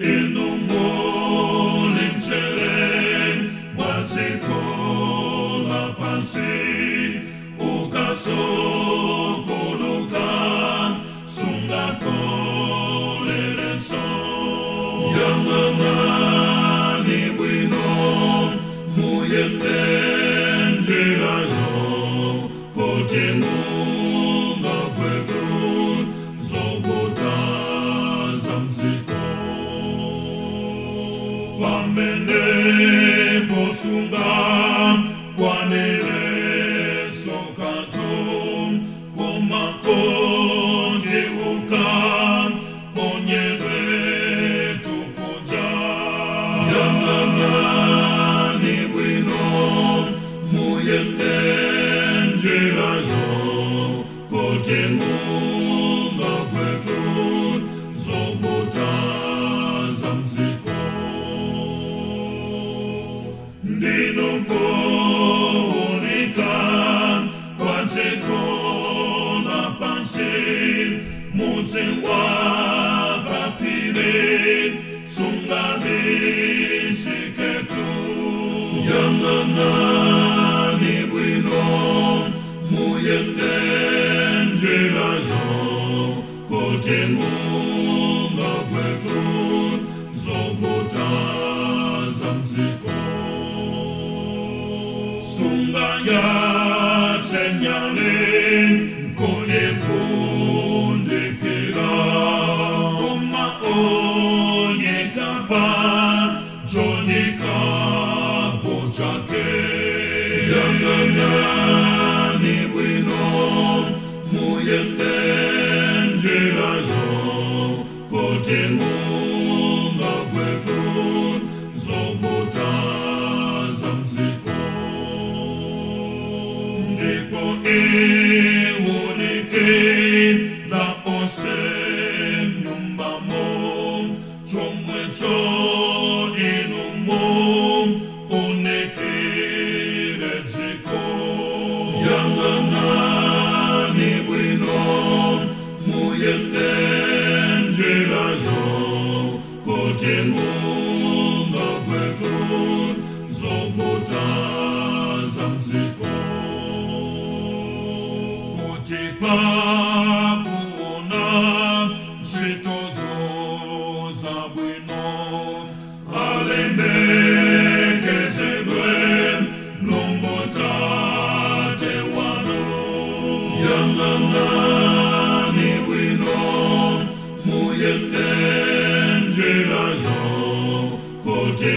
Inu muli mchere wa dziko lapansi, ukasukuluka sungakolerenso. Yang'anani bwino, muyende njirayo, kuti mungagwe m'zovuta za m'dziko. Pamene posungakwanirenso kanthu, koma kuti ukaponyedwe kunja. Yang'anani bwino, muyende njirayo, kuti mungagwe m'zovuta za m'dziko. Ndinu kuunika kwa dziko lapansi, mudzi wa paphiri sungabisiketu. Yang'anani bwino, muyende njirayo, kuti mungagwe m'zovuta za m'dziko. Sungayatse nyale nkuivundikira, koma uika pa choikapo chake. Yang'anani bwino, muyende njirayo, kuti mungagwe m'zovuta za m'dziko. Ndipo iwunikira onse m'nyumbamo, chomwecho inu muunikire dziko. Yang'anani bwino, muyende njirayo, kuti mungagwe m'zovuta za m'dziko. Kuti pakuona ntchitozo zabwino alemekezedwe Mulungu Tate wanu. Yang'anani bwino, muyende njirayo, kuti